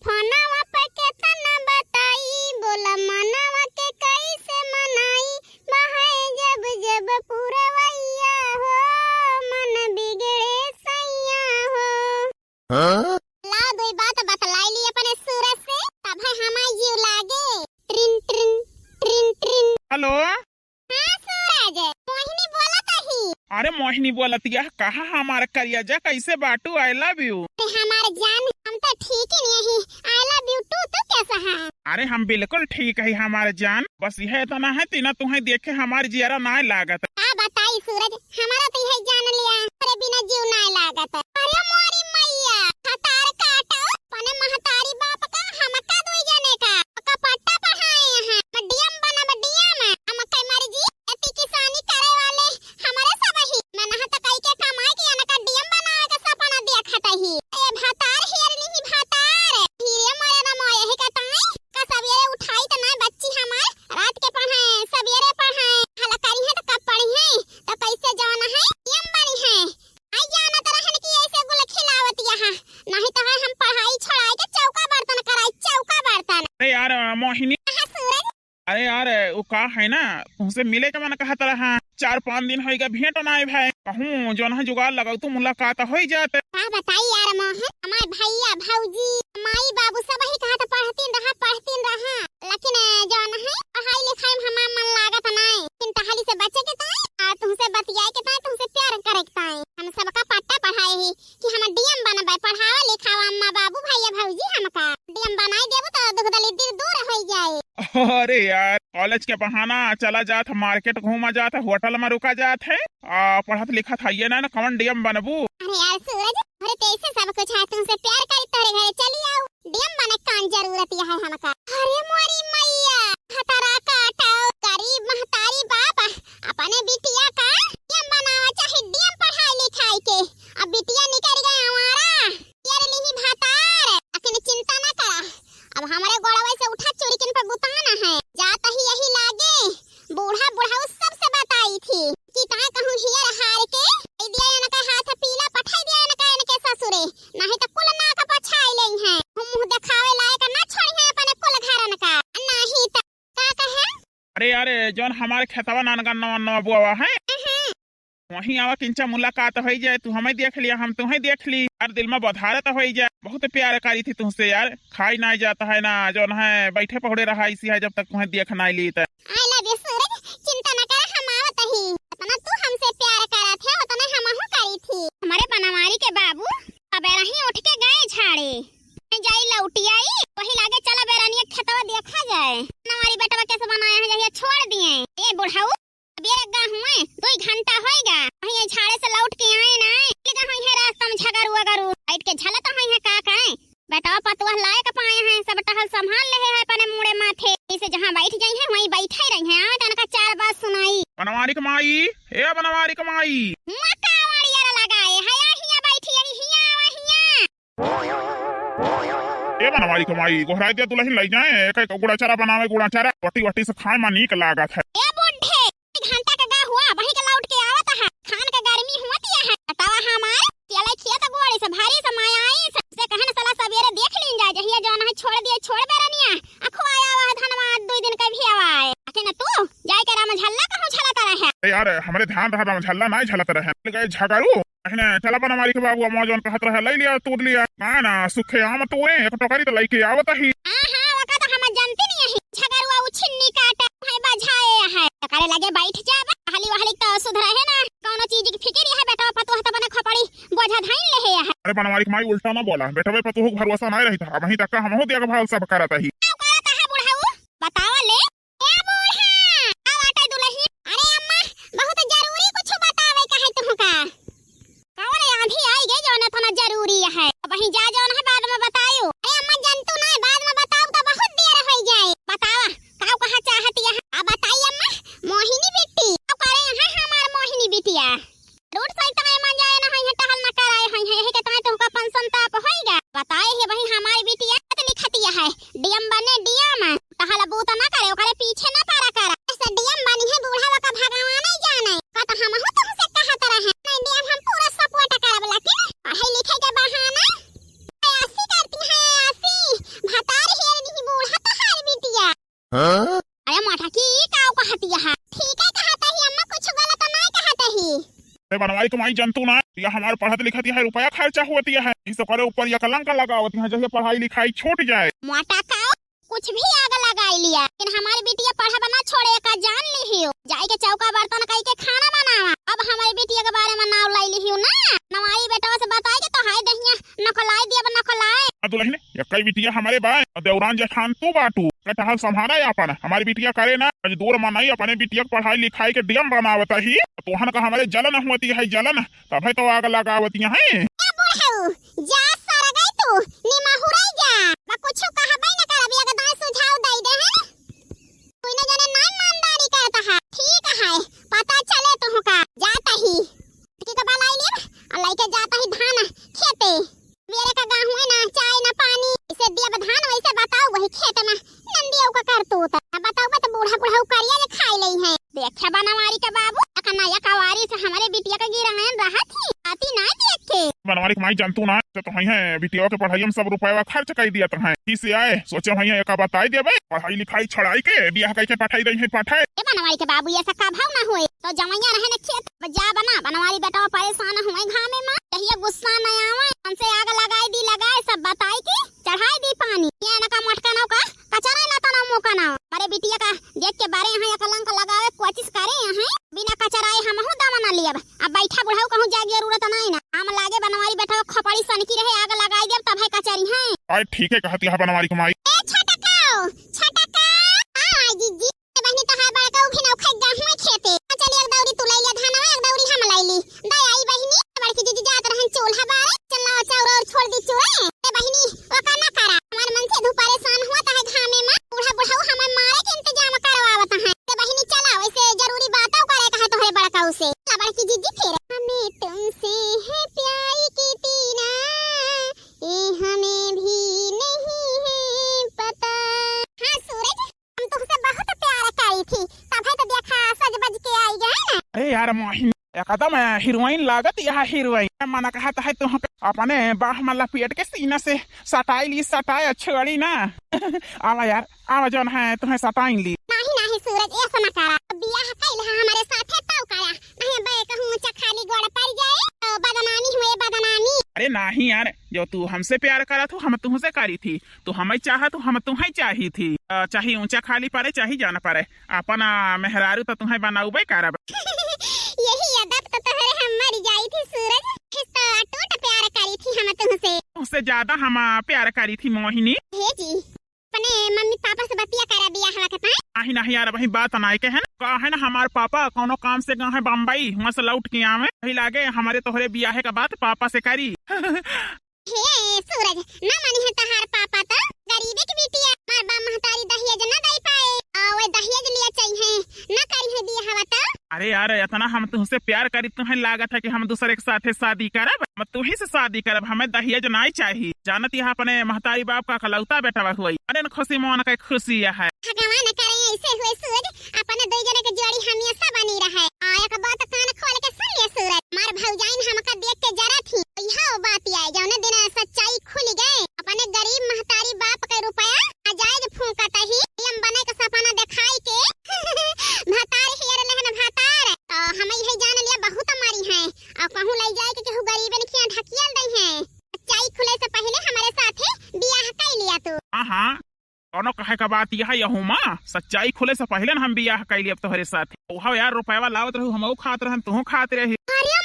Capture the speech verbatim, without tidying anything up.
फोनवा पे केतना बताई, बोला मनवा के कैसे मनाई, बहे जब जब पुरवैया हो, मन बिगड़े सैया हो। हाँ? ला, दुई बात बतलाई ली अपने सूरज से, तब है हमार जीव लागे। ट्रिन, ट्रिन, ट्रिन, ट्रिन। हेलो। हाँ सूरज, मोहिनी बोलत ही। अरे मोहिनी बोलत यह, कहाँ हमार करिया जा, कैसे बाटू? I love you। अरे हमार जान, हम तो ठीक ही नहीं ही। I love you too, तू कैसा है? अरे हम बिल्कुल ठीक ही हमार जान, बस यह इतना है, तीना तुहैं देखे हमार जियरा नाय लागत। का बताई सूरज, हमारा तो यह जान लिया, अरे बिना जीव नाय लागत। अरे मोरी मैया, हतार काटो, पने महतारी बाप का, हमका दुई जने का, का पट्टा पढ़ाए हैं, डीएम बनब डीएम, हमके मर्जी, खेती किसानी करे वाले, हमरे सब ही, मेहनत कई के कमाई के इनका डीएम बनावे के सपना देखत ही। ए भतार हेर लिही भतार, धीरे मरे न मोए ही के ताई, का सबेरे उठाई त ना बच्ची हमार, रात के पढ़े, सबेरे पढ़े, हला करी है त कब पढ़ी है, त कैसे जवन है, डीएम बनी है। आई जानत रहन कि ऐसे गुल खिलावत यहाँ, नहीं तो है हम पढ़ाई छोड़ाई के चौका बर्तन कराई, चौका बर्तन। अरे यार, मोहिनी। हाँ, सूरज। अरे यार, वो का है ना, तुमसे मिले के मन कहत रहा, चार पाँच दिन होइगा भेंट नाय भाई। कहूँ जौन है जुगाड़ लगाऊ तो मुलाकात होई जात। का बताई यार मोहन, हमार भैया, भौजी, माई, बाबू सब ही कहत पढ़तीन रहा, पढ़तीन रहा। लेकिन, अ, जौन है, पढ़ाई लिखाई में हमार मन लागत नाय। लेकिन तहली से बचे के ताई, आ तुमसे बतियाए के ताई, तुमसे प्यार करे के ताई। हम सबका पट्टा पढ़ाए ही कि हम डीएम बनबे, पढ़ावा लिखावा अम्मा बाबू, भैया भौजी हमका। डीएम बनाई देबू तो दुख दलिद्दी दूर होई जाए। अरे यार, कॉलेज के बहाना चला जात है, मार्केट घूमा जात है, होटल में रुका जात है, आ पढ़त लिखत हइये ना, ना कौन डीएम बनबू? अरे यार सूरज, अरे तैसे सब कुछ है, तुमसे प्यार करी तोरे घरे चली आऊ। डीएम बने कौन जरूरत है हमका? अरे मोरी मैया, हतरा काटो, गरीब महतारी बाप अपने बिटिया का डीएम बनावा चाहे डीएम पढ़ाई लिखाई के, अब बिटिया निकल गए आवारा, यार लिही भातार, अकिन चिंता ना करा, अब हमरे गोड़वे से उठा चुरिकिन पे बुताना है, जात ही यही लागे, बूढ़ा बुढ़ऊ सबसे बताई थी कि ताय कहूँ हियर हार के दे दिया इनका हाथ पीला, पठाई दिया इनका इनके ससुरे, नहीं तो कुल नाक पछाई लेई हैं। मुँह देखावे लायक ना छोड़ी हैं अपने कुल घरन का, नहीं तो का कहे? अरे यार, जौन हमारे खेतवा नानगा नवा नवा बोआ है, हम्म। वहीं आवा किंचा मुलाकात होई जाए, तू हमें देख लिया, हम तुम्हें देख ली, यार दिल में बधारत होई जाए। बहुत प्यार करी थी तुमसे यार, खाई ना जाता है ना, जौन है बैठे पहुड़े रहा इसी है, जब तक तुम्हें देख ना ली तो। I love you सूरज, चिंता न करा, हम आवत ही। इतना तू हमसे प्यार करत है, उतना हमहू करी थी। हमारे बनवारी के बाबू सबेरा ही उठ के गए झाड़े, जाई लौटी आई, वही लागे चला बेरानिया खेतवा देखा जाए। बनवारी बेटवा कैसे बनाया है, जहिया छोड़ दिए। ए बुढ़ऊ, अबेरे गा हुए, दुई घंटा होइगा, वहीं झाड़े से लौट के आए ना, लगा हुई है रास्ता में झगरू अगरू, बैठ के झलत हुई है का करें। बेटवा पतुआ लायक पाए हैं, सब टहल संभाल लेहे हैं अपने मुड़े माथे। इसे जहाँ बैठ जाई हैं, वहीं बैठे रही हैं। आवे तो इनका चार बात सुनाई। बनवारी के माई, ए बनवारी के माई। हुआ कावड़िया लगाए है, हिया बैठी है, हिया आवा हिया। ए बनवारी के माई, गोहराई दिया दुलहिन लई जाए, एक एक गुड़ा चारा बनावे, गुड़ा चारा, वटी वटी से खाए मा नीक लागत है। ए बुढ़े, घंटा के गा हुआ, वहीं के लौट के आवत है। खान के गर्मी हुआ दिया है। बतावा हमार, चले खेत गोड़ी से भारी से माया आई से, से कहन साला सबेरे देख लीन जाए, जहिया जौन है छोड़ दिए, छोड़ बेरनिया। अखो आया हुआ धनवा दुई दिन के भी आवाए। अके न तू, जाए के राम झल्ला कहूँ झलत रहे। ए यार, हमरे ध्यान रहा राम झल्ला नाय झलत रहे। गए झगड़ू, कहने चला बनवारी के बाबू, अम्मा जौन कहत रहे, लई लिया, तूर लिया। ना, ना, सुखे आम तू ए, एक टोकरी तो लइके आवत ही। हाँ, हाँ, ओका तो हम जानते नहीं है। झगरुआ उ छिन्नी काटे है, बझाए है। एकरे लगे बैठ जाब, हली वहली तो सुधरे है ना। कौनो चीज की फिकिर है, बेटवा पतोह तो बने खपड़ी बोझा धाइन ले है। अरे बनवारी के माई उल्टा ना बोला, बेटवा पतोह के भरोसा नहीं रही था। अबहीं तक का हमहू देखभाल सब करत ही। का करत है बुढ़ऊ? बतावा ले। ए बूढ़ा, का बाटे दुलही? अरे अम्मा, बहुत जरूरी कुछ बतावे का है तुहका। कौन है अभी आई गई जौन इतना जरूरी है? अबहीं जा जौन है बाद में बतायो। अरे अम्मा जंतु नहीं, बाद में बताओ तो बहुत देर हो जाए। बतावा, का कहा चाहती है? अब बताई अम्मा, मोहिनी बिट्टी। का करे यहाँ हमार मोहिनी बिटिया? रूट सही तो है, मन जाए ना होई है, टहल ना कराए होई है, यही के ताई तुमका अपन संताप होइगा। बताए है वही हमारी बिटिया तो लिखतिया है, डीएम बन बनवारी के माई जंतु ना, या हमार पढ़त लिखत या है, रुपया खर्चा होत या है, इस ओकरे ऊपर या कलंक लगावत या है, जहिया पढ़ाई लिखाई छूट जाए। मोटा का कुछ भी आग लगाई लिया, लेकिन हमारी बिटिया पढ़ब ना छोड़े का जान लिहियो, जाई के चौका बर्तन कई के खाना बनावा। अब हमारी बिटिया के बारे में नाव लाई लिहियो ना, नवाई बेटवा से बताई के तो हाय दहिया नकलाई दिया, नकलाई। आ दुल्हन, यक्कई बिटिया हमारे बाय, और देवरान जेठान तू बाटू, कटहल संभारा अपन, हमारी बिटिया करे ना, मजदूर मनई अपने बिटिया के पढ़ाई लिखाई के डीएम बनावत ही, तोहन का हमारे जलन होती है, जलन, तबे तो आग लगावत है। ए बुढ़ऊ, जा सरगई तू, निमहुरई जा, बा कुछ कहबे न करब, एक दाई सुझाव दई दे है। कोई न जाने ना ईमानदारी करत है। ठीक है, पता चले तुहका। जात ही। की का बलाई लेब, आ लइके जात ही धान खेते। मेरे का गाँव है ना, चाय ना पानी। इसे दिया धान वैसे बताओ वही खेत में। नंदिया का करतूत। अब बताओ बा तो बूढ़ा बुढ़ऊ करिया ले खाई लई है। देखे बनवारी के बाबू, एक नया कवारी से हमारे बिटिया के गिरायन रहा थी। आती ना देख के। बनवारी के माई जंतु ना, तो तुहई है बिटिया के पढ़ाई में सब रुपया खर्च कर दिया तुहई। इसे आए, सोचे हुई है एका बताई देबे, पढ़ाई लिखाई छड़ाई के, बियाह कई के पठाई दई है पठाए। ए बनवारी के बाबू, ये सब का भाव ना होए, तो जवैया रहे न खेत, अब जा बना, बनवारी बेटवा परेशान हुए घामे में, कहिए गुस्सा न आवे, हमसे आग लगाई दी लगाए, सब बताई के चढ़ाई दी पानी। ये ना का मोटका नौ का, कचरा ना तना मोका ना। अरे बिटिया का देख के बारे यहाँ कलंक लगावे कोशिश करे यहाँ, बिना कचराए हमहू दम न लियब। अब बैठा बुढ़ऊ कहूँ जाए के जरूरत नहीं ना। हम लागे बनवारी बेटवा खोपड़ी सनकी रहे, आग लगाई देब तब है कचरी है। अरे ठीक है कहती है बनवारी के माई। ए छटकाओ, छटका। आ जीजी। ए बहिनी तहार बड़का उभी नौ खाई गाँव में खेते। चल एक दौरी तू लाई ले धानवा, एक दौरी हम लाई ली। दे आई बहिनी, बड़की जीजी जात रहन चूल्हा बारे। चल लाओ चाउर और छोड़ दी चूरे। ए बहिनी, ओका ना करा। हमार मन से धू परेशान हुआ तहे घामे में। बूढ़ा बुढ़ऊ हमें मारे के इंतजाम करवावत हैं। ए बहिनी चला, वैसे जरूरी बातों करे कहे तोहरे बड़काऊ से। ला बड़की जीजी फिर। हमें तुमसे है प्यार कितना, ये हमें भी नहीं है पता। हाँ सूरज, हम तुमसे बहुत प्यार करी थी, तबे तो देखा सज बज के आई गए ना। अरे यार मोहिनी, एकदम हीरोइन लागत यह हीरोइन। मन कहत है तुहका अपने बाह में लपेट के सीना से सटाई ली, सटाए छोड़ी ना। आवा यार, आवा जौन है तुहैं सटाइन ली। नहीं, नहीं सूरज, ऐसा ना करा। बियाह कइल है हमारे साथे तब करा। नहीं बे कहूँ ऊंचा खाली गोड़ पड़ जाए तो बदनामी हुए, बदनामी। अरे नहीं यार, जो तू हमसे प्यार करत हो, हम तुहसे करी थी। तू हमें चाहत हो, हम तुहैं चाही थी। अ, चाहे ऊंचा खाली पड़े, चाहे जान पड़े, अपन, अ, मेहरारू तो तुहैं बनाउबे करब। यही अदब तो तोहरे हम मर जाई थी सूरज। फिर तो अटूट प्यार करी थी हम तुहसे। तुहसे ज्यादा हम, अ, प्यार करी थी मोहिनी। हे जी, अपने मम्मी पापा से बतिया करा बियाह के ताई। नहीं, नहीं यार, वही बात नाई के है ना। का है ना, हमार पापा कौनो काम से गए हैं बम्बई, वहाँ से लौट के आवे। वही लागे हमारे तोहरे बियाहे का बात पापा से करी। हे सूरज, ना मानी है तहार पापा तो। गरीबे के बिटिया, मार बाप महतारी दहेज ना दे पाए। आ, वे दहेज लिया चाहिए, ना करी है बियाह तो। अरे यार, इतना हम तुहसे प्यार करी, तुहैं लागत है कि हम दूसरे के साथे शादी करब? हम तुही से शादी करब, हमें दहेज नाई चाही। जानत यह अपने महतारी बाप का अकलौता बेटवा हुई। अरे न खुशी मोहन का खुशी यह है। भगवान करे ऐसे हुए सूरज, अपने दो जने के जोड़ी हमेशा बनी रहे। आ एक बात कान खोल के सुन ले सूरज, मार भौजाइन हमका देख के जरा थी। यह बात आए, जौने दिन सच्चाई खुल गए, अपने गरीब महतारी बाप के रुपया नाजायज फूंकत ही, डीएम बने के सपना दिखाई के भतार हेर लेहन भतार। तो हम यही जान लिया बहुत मारी हैं, और कहूँ ले जाए के केहू गरीबन के यहाँ ढकियल दे हैं। सच्चाई खुले से पहले हमारे साथे बियाह कर लिया तू। हाँ, हाँ, कौनो कहे का बात यह, यहू माँ, सच्चाई खुले से पहले न हम बियाह कर लिया तोहरे साथे। ओहो यार, रुपया लावत रहू, हमहू खात रहन, तुहू खात रही। अरे